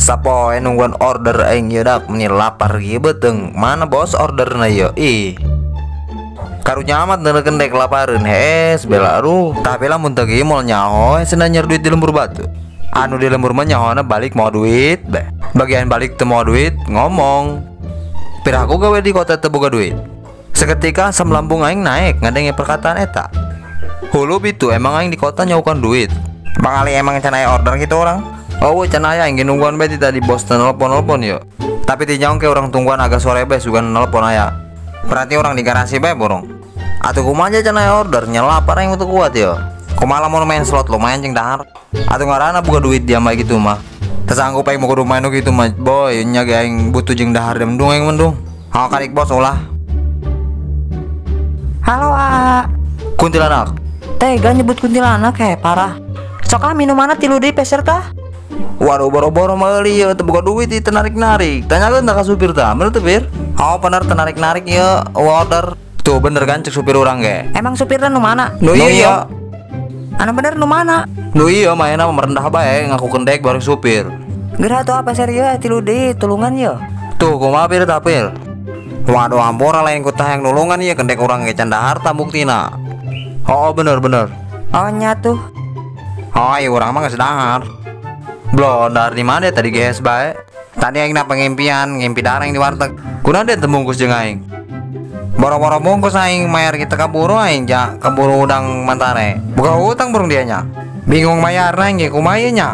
Sapoe nungguan order aing ieu dak meni lapar ieu beuteung. Mana bos orderna ieu? Ih. Karunya amat neurekeun dek lapareun hees bela aduh. Tapi lamun teu kieu moal nyaho cenah nyer duit di lembur batu. Anu di lembur mah nyahona balik mau duit beh. Bagian balik teu mau duit ngomong. Piraku gawe di kota teu boga duit. Seketika asam lambung aing naik ngadenge perkataan eta. Hulu itu emang aing di kota nyaukan duit. Bang Ali emang can aya order gitu orang. Oh, can aya aing nungguan bae ti tadi bos teu nelpon-nelpon yo. Tapi ti nyaong ke urang tungguan agak sore bae sugan nelpon aya. Berarti orang di garasi bae borong. Atuh kumaha can aya order nya lapar aing teu kuat yo. Kumaha lamun main slot lumayan jeung dahar. Atuh ngaranna boga duit dia mah gitu mah. Teu sanggup aing mau kudu main nu kitu mah boy nya ge aing butuh jeung dahar mendung aing mendung. Hawa karik bos ulah. Halo A. Kuntilanak. Tega nyebut kuntilanak parah. Sok ah minumanna tilu deui peser tah. Waduh boro-boro meuli ieu teu boga duit ieu teu narik-narik. Tanyakeun tah ka supir tah, bener teu Pir? Oh bener teu narik-narik ieu order. Tuh bener kan cek supir urang ge. Emang supirna nu mana? Nu ieu. Anu bener nu mana? Nu ieu maena merendah bae ngaku kendek bareng supir. Geura atuh apa peser ieu tilu deui tulungan ieu. Tuh kumaha Pir tah Pir? Waduh ampura lain ku tah yang nulungan ieu kendek urang ge can dahar tah buktina. Oh bener bener. Oh nya tuh. Oh iya urang mah geus dahar. Belum dahar di mana tadi geus bae. Tadi aing na pengimpian, ngimpi dareng di warteg. Kunaon teu bungkus jeung aing? Boro-boro bungkus aing mayar kita kaburu aing ja keburu udang mantare. Buka hutang burung dianya. Bingung mayarna aing ge kumaha nya.